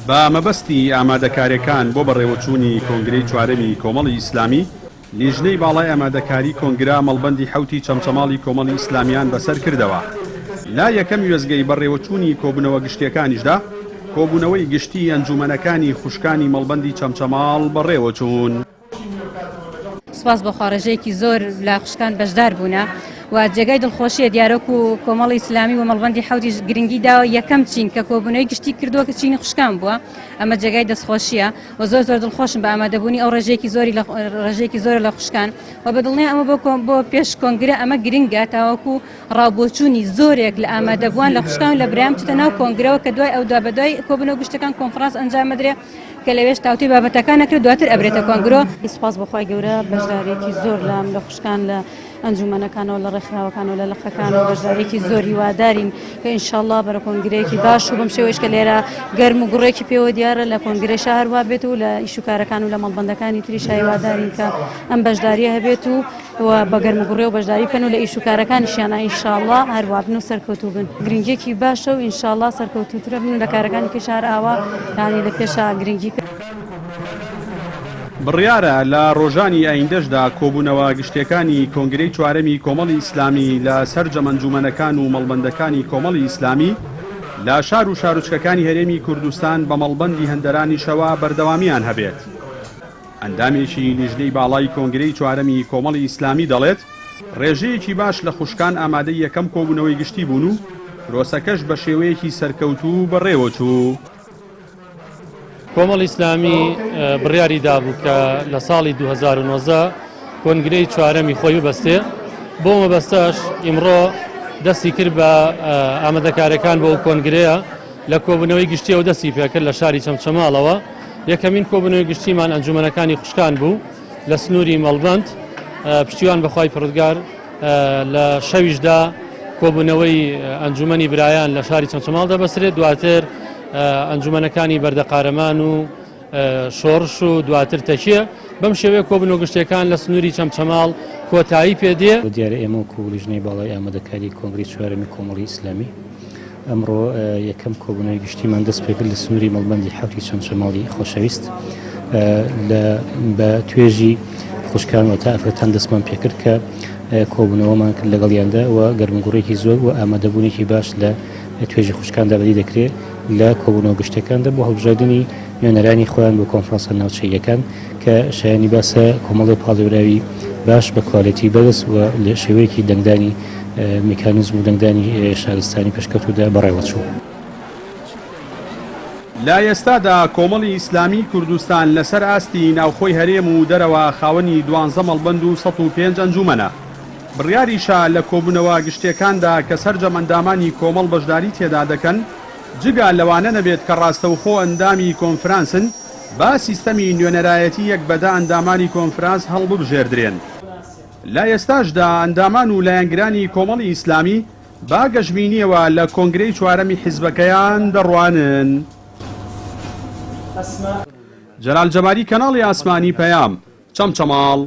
بە مەبەستی ئامادەکاریەکان بۆ بەڕێوەچوونی کۆنگرەی چوارەمی کۆمەڵی ئیسلامی، لیژنەی باڵای ئامادەکاری کۆنگرە مەڵبەندی حەوتی چەمچەماڵی کۆمەڵی ئیسلامیان بەسەر کردەوە. لە یەکەم وێستگەی بەڕێوەچوونی کۆبوونەوە گشتیەکانیشدا، کۆبوونەوەی گشتی ئەنجوومەنەکانی خوشکانی مەڵبەندی چەمچەماڵ بەڕێوەچوون. سوپاس بۆ خوا ڕێژەیەکی زۆر لە خوشکان بەشدار بوونە و جێگای دڵخۆشیە دیارە وەکو کۆمەڵی ئیسلامی و مەڵبەندی حەوتیش گرنگی داوە یەکەم چین کە کۆبوونەوەی گشتی کردووە کە چینی خوشکان بووە ئەمە جێگای دەستخۆشیە و زۆر زۆر دڵخۆشم بە ئامادەبوونی ئەو ڕێژەیەکی زۆری لە ڕێژەیەکی زۆرە لە خوشکان و بە دڵنیا ئەمە بۆ بۆ پێش کۆنگرە ئەمە گرنگە تاوەکو ڕاوبۆچوونی زۆرێک لە ئامادەبووان لە خوشکان و لە برایان بچێتە ناو کۆنگرەوە کە دوای ئەو دوابەدوای کۆبوونەوە گشتەکان کۆنفرانس ئەنجام بدرێ کە لەوێش تاوتوێی بابەتەکان ئەکرێت دواتر ئەبرێتە کۆنگرۆ. سوپاس بۆ خوای گەورە بەشداریەکی زۆر لە لە خوشکان لە ئەنجومەنەکانەوە لە ڕێکخراوەکانەوە لە لقەکانەوە بەشداریەکی زۆر هیوادارین کە ئینشاڵڵا بەرە کۆنگرەیەکی باش و بەم شێوەیەش کە لێرە گەرم و گوڕێکی پێوە دیارە لە کۆنگرەشا هەروا بێت و لە ئیش و کارەکان و لە مەڵبەندەکانی تریشا هیوادارین کە ئەم بەشداریە هەبێت و و بە گەرموگوڕیەوە بەشداری بکەن و لە ئیش و کارەکانیشیانا ئینشاڵڵا هەر وابن و سەرکەوتوو بن گرنگیەکی باشە و ئینشاڵڵا سەرکەوتووترە بن و لە کارەکانی کەش هەر ئاوا یانی لە پێشا گرنگی پێ بڕیارە لە ڕۆژانی ئایندەشدا کۆبوونەوە گشتیەکانی کۆنگرەی چوارەمی کۆمەڵی ئیسلامی لە سەرجەم ئەنجوومەنەکان و مەڵبەندەکانی کۆمەڵی ئیسلامی لە شار و شارۆچکەکانی هەرێمی کوردستان بە مەڵبەندی هەندەرانیشەوە بەردەوامیان هەبێت. ئەندامێکی لیژنەی باڵای کۆنگرەی چوارەمی کۆمەڵی ئیسلامی دەڵێت، ڕێژەیەکی باش لە خوشکان ئامادەی یەکەم کۆبوونەوەی گشتی بوون و پرۆسەکەش بە شێوەیەکی سەرکەوتوو بەڕێوەچوو. کۆمەڵی ئیسلامی بڕیاری دابوو کە لە ساڵی 2019 کۆنگرەی چوارەمی خۆی ببەستێ، بۆ مەبەستەش ئیمڕۆ دەستی کرد بە ئامادەکاریەکان بۆ ئەو کۆنگرەیە. لە کۆبوونەوەی گشتیەوە دەستی پێکرد لە شاری چەمچەماڵەوە، یەکەمین کۆبوونەوەی گشتیمان ئەنجومەنەکانی خوشکان بوو لە سنووری مەڵبەند، پشتیوان بەخوای پەروەردگار لە شەویشدا کۆبوونەوەی ئەنجومەنی برایان لە شاری چەمچەماڵ دەبەسرێت، دواتر ئەنجومەنەکانی بەردەقارەمان و شۆڕش و دواتر تەکیە، بەم شێوەیە کۆبوونەوە گشتیەکان لە سنووری چەمچەماڵ کۆتایی پێدێ. دیارە ئێمە وەکو لیژنەی باڵای ئامادەکاری کۆنگرەی چوارەمی کۆمەڵی ئیسلامی ئەمڕۆ یەکەم کۆبوونەوەی گشتیمان دەست پێکرد لە سنووری مەڵبەندی حەوتی چەمچەماڵی خۆشەویست لە بە توێژی خوشکان و تا ئافرەتان دەستمان پێکرد کە کۆبوونەوەمان کرد لەگەڵیاندا و گەرموگوڕێکی زۆر و ئامادەبوونێکی باش لە توێژی خوشکاندا بەدی دەکرێت لە کۆبوونەوە گشتیەکاندا بۆ هەڵبژاردنی نوێنەرانی خۆیان بۆ کۆنفرانسە ناوچەییەکان کە شایانی باسە کۆمەڵێ پاڵێوراوی باش بە کوالێتی بەرز و لە شێوەیەکی دەنگدانی میکانیزم و دەنگدانی شارستانی پێشکەوتوودا بەڕێوەچوو. لە ئێستادا کۆمەڵی ئیسلامیی کوردستان لەسەر ئاستی ناوخۆی هەرێم و دەرەوە خاوەنی دوانزە مەڵبەند و 105 ئەنجوومەنە. بڕیاریشە لە کۆبوونەوە گشتییەکاندا کە سەرجەم ئەندامانی کۆمەڵ بەشداری تێدا دەکەن، جگە لەوانە نەبێت کە ڕاستەوخۆ ئەندامی کۆنفرانسن، با سیستەمی نوێنەرایەتی یەک بە دە ئەندامانی کۆنفرانس هەڵببژێردرێن. لە ئێستاشدا ئەندامان و لایەنگرانی کۆمەڵی ئیسلامی بە گەشبینییەوە لە کۆنگرەی چوارەمی حیزبەکەیان دەڕوانن. جەلال جەباری کەناڵی ئاسمانی پەیام، چەمچەماڵ.